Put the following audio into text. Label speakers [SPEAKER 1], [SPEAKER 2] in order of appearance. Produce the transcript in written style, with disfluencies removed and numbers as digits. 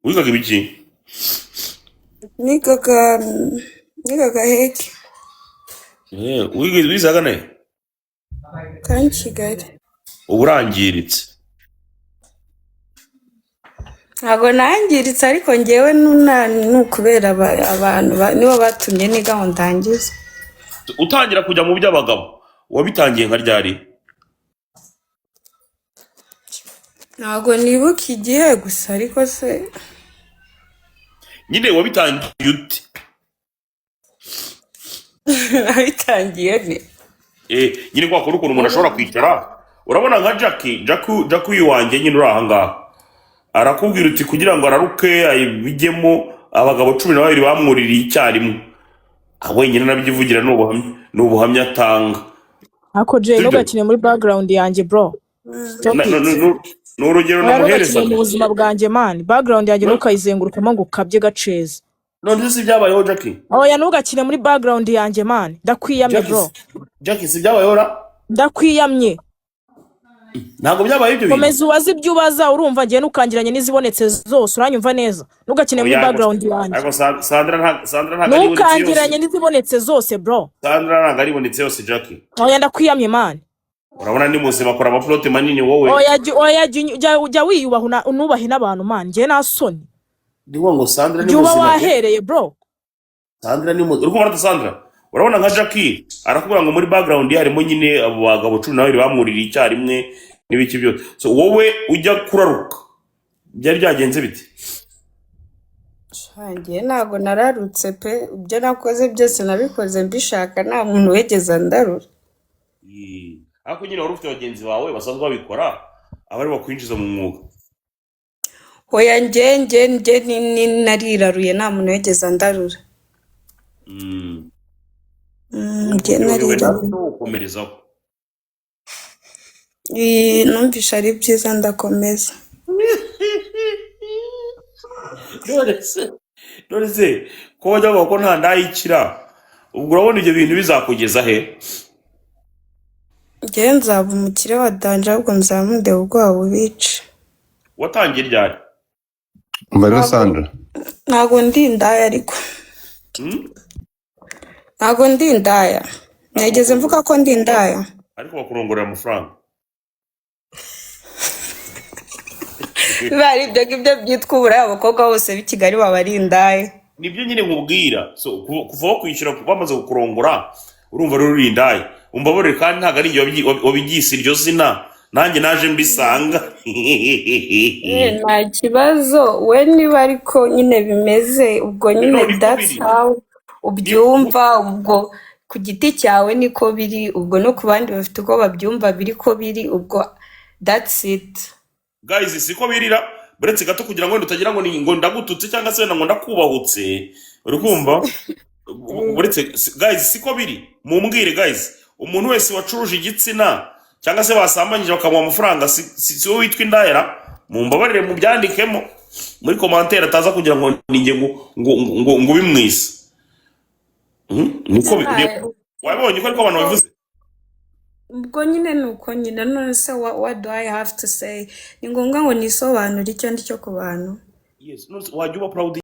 [SPEAKER 1] Wigaga ibiki?
[SPEAKER 2] Nigaga HEC.
[SPEAKER 1] Wizaga ne?
[SPEAKER 2] Kandi Kigali.
[SPEAKER 1] Uba urangiritse.
[SPEAKER 2] Ntabwo nangiritse, ariko ngewe ni ukubera abantu nibo batumye niga ngo ndangize.
[SPEAKER 1] Utangira kujya mu by'abagabo wabitangiye nka ryari?
[SPEAKER 2] Ntabwo nibuka igihe gusa, ariko se
[SPEAKER 1] Nyine wabitangiye ute?
[SPEAKER 2] Nabitangiye ni
[SPEAKER 1] Nyine kwa kundi ukuntu umuntu ashobora kwicara, urabona nka Jackie uyu wanjye nyine uri aha ngaha, arakubwira uti kugira ngo araruke abijyemo, abagabo 12 bamwuririye icyarimwe. Ah, wenyine anabyivugira, ni ubuhamya atanga.
[SPEAKER 3] Ako Jay,
[SPEAKER 1] Sibyo?
[SPEAKER 3] ntugakine muri background yanjye, bro. Stop it.
[SPEAKER 1] Ni urugero
[SPEAKER 3] Oya, ntugakine
[SPEAKER 1] namuherezaga.
[SPEAKER 3] mu buzima bwanjye, man. Background yanjye ntukayizengurukemo ngo ukabye gaceza.
[SPEAKER 1] None se si byabayeho, Jackie?
[SPEAKER 3] Oya, ntugakine muri background yanjye, man, ndakwiyamye.
[SPEAKER 1] Jackie,
[SPEAKER 3] Bro.
[SPEAKER 1] Jackie, si byabayeho ra?
[SPEAKER 3] Ndakwiyamye.
[SPEAKER 1] Ntabwo byabaye ibyo bintu?
[SPEAKER 3] Komeza ubaze ibyo ubaza, urumva? Ngiye ntukangiranye n'izibonetse zose, uranyumva neza? Ntugakine muri
[SPEAKER 1] Oya, ariko
[SPEAKER 3] background yanjye.
[SPEAKER 1] Ariko Sandra ntabwo aribonetse yose.
[SPEAKER 3] Ntukangiranye n'izibonetse zose, bro.
[SPEAKER 1] Sandra ntabwo aribonetse yose, Jackie.
[SPEAKER 3] Oya, ndakwiyamye, man.
[SPEAKER 1] Urabona ni muzima, akora amaflote manini wowe.
[SPEAKER 3] Oya, jya wiyubaha, unubahe n'abantu, man. Njye nta soni.
[SPEAKER 1] Ni ngo Sandra ni
[SPEAKER 3] Jya uba
[SPEAKER 1] muzima pe.
[SPEAKER 3] wahereye, bro.
[SPEAKER 1] Sandra ni muzima, uri kubona? Sandra, urabona nka Jackie arakubwira ngo muri background ye harimo nyine abo bagabo 12 bamwuririye icyarimwe n'ibiki byose. So wowe ujya kuraruka byari byagenze bite?
[SPEAKER 2] Njye ntabwo nararutse pe. Ibyo nakoze byose nabikoze mbishaka, nta muntu wigeze andarura.
[SPEAKER 1] Ariko nyine wari ufite bagenzi bawe basanzwe babikora, aba ari bakwinjiza mu mwuga?
[SPEAKER 2] Hoya, njye ni nariraruye, nta muntu wigeze andarura. Njye
[SPEAKER 1] Uryohewe
[SPEAKER 2] nariraruye.
[SPEAKER 1] nawe ukomerezaho?
[SPEAKER 2] Numvishe ari byiza, ndakomeza.
[SPEAKER 1] None se ko bajya bavuga ko nta ndayikira, ubwo urabona ibyo bintu bizakugeza he?
[SPEAKER 2] Njye nzaba umukire wa danger, ahubwo nzaba mundeba ubwoba bubica.
[SPEAKER 1] Watangiye ryari?
[SPEAKER 4] Umva rero.
[SPEAKER 2] Ntabwo
[SPEAKER 4] Sandra.
[SPEAKER 2] Ntabwo ndi indaya ariko. Ntabwo ndi indaya, nageze mvuga ko ndi indaya.
[SPEAKER 1] Ariko bakurongorera amafaranga.
[SPEAKER 2] Biba ari ibyo ngibyo byitwa uburaya, abakobwa bose b'i Kigali baba ari indaya.
[SPEAKER 1] Nibyo nyine nkubwira. So kuva bakwishyura, bamaze kukurongora, urumva rero uri indaya. Umbabarire, kandi ntabwo ari njye wabibyise iryo zina, nanjye naje mbisanga.
[SPEAKER 2] Nta kibazo we, niba ariko nyine bimeze ubwo nyine.
[SPEAKER 1] No, niko
[SPEAKER 2] That's
[SPEAKER 1] biri.
[SPEAKER 2] how ubyumva ubwo ku giti cyawe, niko biri ubwo, no ku bandi bafite uko babyumva biri ko biri ubwo, that's it.
[SPEAKER 1] Guys, siko birira? Buretse gato, kugira ngo wenda utagira ngo ni ngo ndagututse cyangwa se wenda ngo ndakubahutse, uri kumva? Buretse guys, siko biri? Mumbwire guys, umuntu wese wacuruje igitsina cyangwa se basambanyije bakamuha amafaranga, si wowe witwa indayera? Mumbabarire, mubyandikemo muri commentaire, ataza kugira ngo ni njye ngo ubimwise. Niko wabonye ko ariko abantu babivuze.
[SPEAKER 2] Ubwo nyine ni uko nyine. None se what do I have to say? Ni ngombwa ngo nisobanure icyo ndi cyo ku bantu?
[SPEAKER 1] Yes, none se wajya uba proud.